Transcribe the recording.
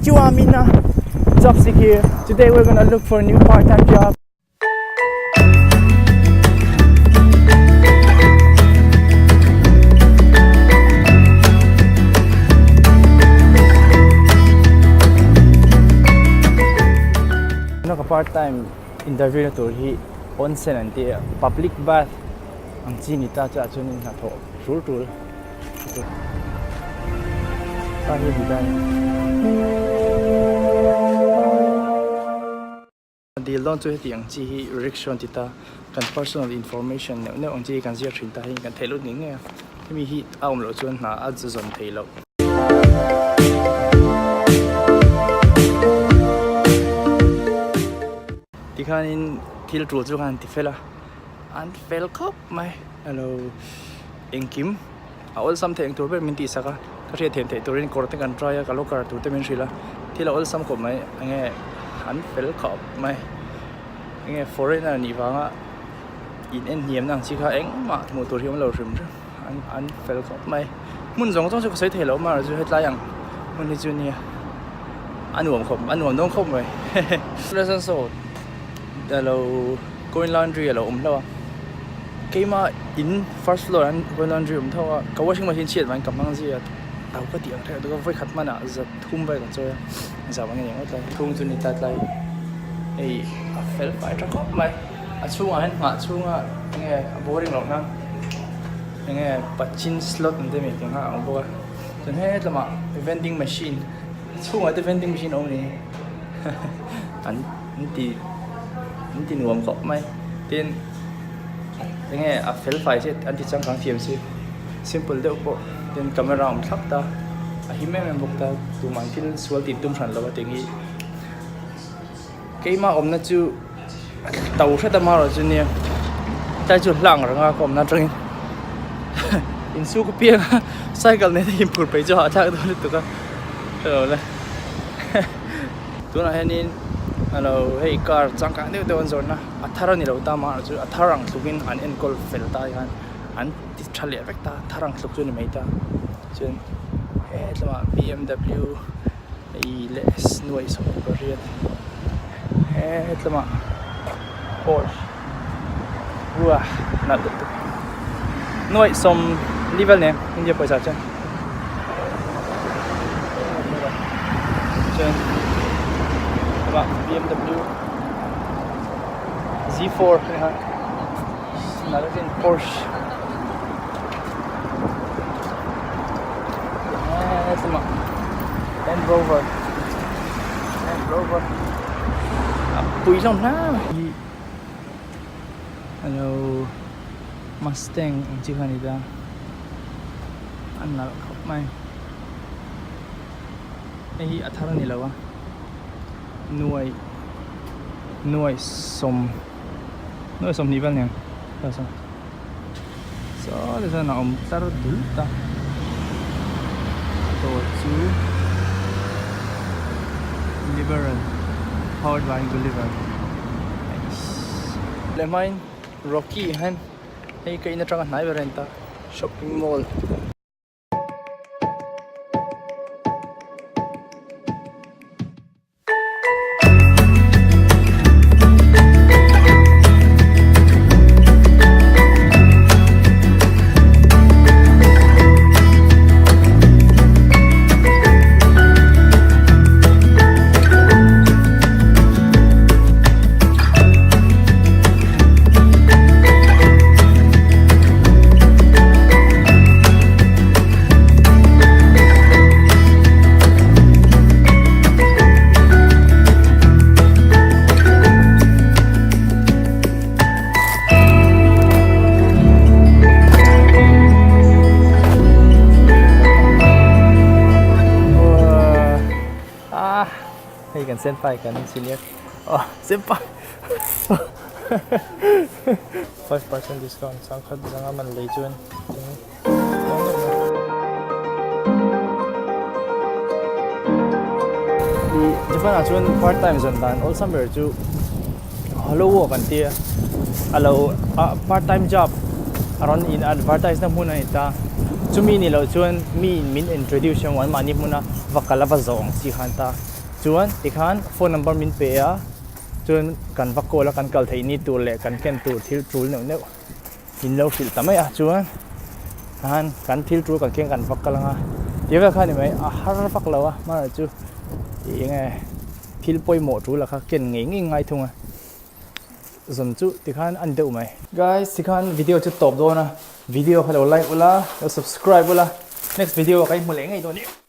Konnichiwa minna Job Seek here. Today we're gonna look for a new part-time job. Tuna ka part time interview na tur hi onsen an ti a, public bath ang chi ni ta chu ah chuan in hnathawh tul tul. Dil dawn chu heti ang chi hi rickshaw an ti ta, kan personal information neuh neuh ang chi hi kan ziak thin ta hi kan theih lut ngei ngei a, hemi hi a awm loh chuan hna a zawn thei loh. Tikhanin thil tul chu khan an ti fel a, an fel khawp mai. Hello engkim a awlsam theih ang tur ber min tihsak a ka hriat thiam theih turin kawr te kan try a ka locker tur te min hrilh a thil a awlsam khawp mai enge an fel khawp mai enge foreigner nih vanga in en hniam na ang chi kha engmah hmuh tur hi awm lo hrim hrim an an fel khawp mai hmun zawng zawng chu ka sawi thei lo amaherawhchu hetlai ang hmun hi chu nia a nuam khawp a nuam dawn khawp mai hehe alo coin laundry alo awm hlauh a keimah in first floor ah hian coin laundry awm tho a ka washing machine chhiat vangin ka hmang zui a tau ka tih ang hreh tuk a vawikhat hmanah za thum vel ka chawi a zam ang eng tlai thung chu ni ta tlai hei a fel fai tha khawp mai a chhungah hian nghah chhunga enge a boring loh nan enge pachin slot ang te mai tih ang kha a awm bawk a chuan hetlama vending machine a chhungah te vending machine a awm a ni an. An ti an ti nuam khawp mai tin enge a fel fai chiah an ti changkang thiam si simple deuh pawh tin camera a awm thlap ta a him em em bawk ta tumah an thil sual tih tum hran lo a tih hi keimah awmna chu to hret a marawh chu nia tlai chu hlang reng a ka awmna atangin insuk apiang a cycle nen a inphur peih chu hahthlak dawn lutuk a hrelo le. Tunah hianin alo hei car changkang deuh deuh an zawrhna a thar a ni lo ta mah chu a thar ang tlukin an enkawl fel ta hian an ti tha leh vek ta thar ang tluk chu a ni mai ta chuan hetlama bmw hei leh s nuai 18 hetlama porsche uah nalh lutuk nuai 40 vel nen India pawisa chuan. Chuan amah bmw z4 a ni kha nalh zetin porsche hetlama land rover land rover a pui hlawm hle mai alo mustang ang chi kha a ni ta. A nalh khawp mai hei hi a thar a ni lo a nuai nuai sawm nuai sawmhnih vel nen saw ti chuan a awm tlar dul ta dawr chu liberal powered by gulliver leh hmain rocky hian. Hei ka in atanga hnai ber a ni ta shopping mall. Hei kan senpai kan senior aw senpai 5% discount sangkhat zanga man lei chuan Japan ah chuan part time zawn dan awlsam ber chu hello work an tia alo part time job a rawn in advertise na hmun a ni ta chumi ni loh chuan mi in min introduce emaw an mahni hmuna va kal a va zawh ang chi khan ta. Chuan tikhan phone number min pe a, chuan kan va call a kan kal theih ni tur leh kan ken tur thil tul neuh neuh min lo hrilh ta mai a. Chuan khan kan thil tul kan keng kan va kal ang a, tih vel kha ni mai a har vak lo a, hmanah chu ih eng nge thil pawimawh tul a kha ken ngei ngei ngai thung a. Zawn chu tikhan a ni deuh mai. Guys tikhan video chu tawp dawn a, video kha lo like ula, lo subscribe ula, next video ah ka inhmu leh ngei dawn e.